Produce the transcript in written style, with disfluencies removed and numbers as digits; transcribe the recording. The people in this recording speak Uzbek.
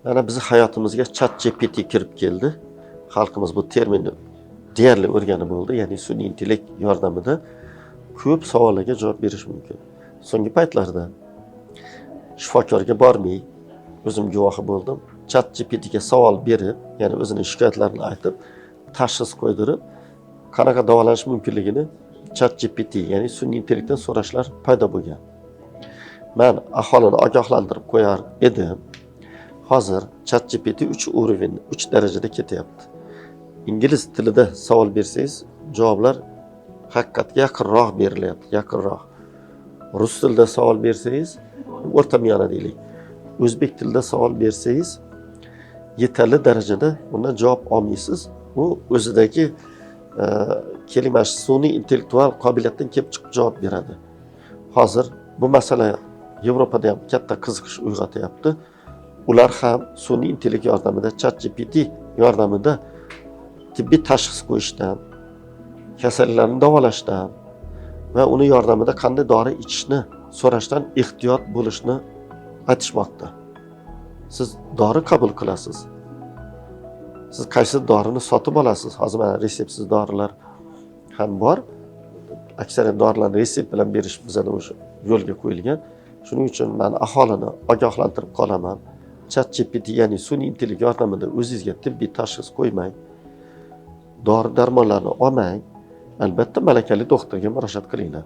Mana bizni hayotimizga ChatGPT kirib keldi. Xalqimiz bu terminni deyarli o'rganib bo'ldi. Ya'ni sun'iy intellekt yordamida ko'p savollarga javob berish mumkin. So'nggi paytlarda shifokorga bormay, o'zim guvohi bo'ldim. ChatGPTga savol berib, ya'ni o'zini shikoyatlarini aytib, tashxis qo'ydirib, qanaqa davolanish mumkinligini ChatGPT, ya'ni sun'iy intellektdan so'rashlar paydo bo'lgan. Man aholini ogohlantirib qo'yar edim. Hozir ChatGPT 3 уровень, 3 darajada ketyapti. Ingliz tilida savol bersangiz, javoblar haqiqatga yaqinroq berilyapti, yaqinroq. Rus tilida savol bersangiz, o'rtamiyona deylik. O'zbek tilida savol bersangiz, yetarli darajada undan javob olmaysiz. U o'zidagi keling, mana shu sun'iy intellektual qobiliyatdan kelib chiqib javob beradi. Hozir bu masala Yevropada ham katta qiziqish uyg'otyapti. Ular ham sun'iy intellekt yordamida, ChatGPT yordamida tibbiy tashxis qo'yishdan, kasalliklarni davolashdan va uni yordamida qanday dori ichishni so'rashdan ehtiyot bo'lishni aytishmoqda. Siz dori qabul qilasiz. Siz qaysi dorini sotib olasiz? Hozir mana retseptsiz dorilar ham bor. Aksariyat dorilarni retsept bilan berish bizada o'sha yo'lga qo'yilgan. Shuning uchun man aholini ogohlantirib qolaman. ChatGPT, ya'ni sun'iy intellekt yordamida o'zingizga tibbiy tashxis qo'ymang. Dori darmonlarni olmang. Albatta malakali doktorga murojaat qilinglar.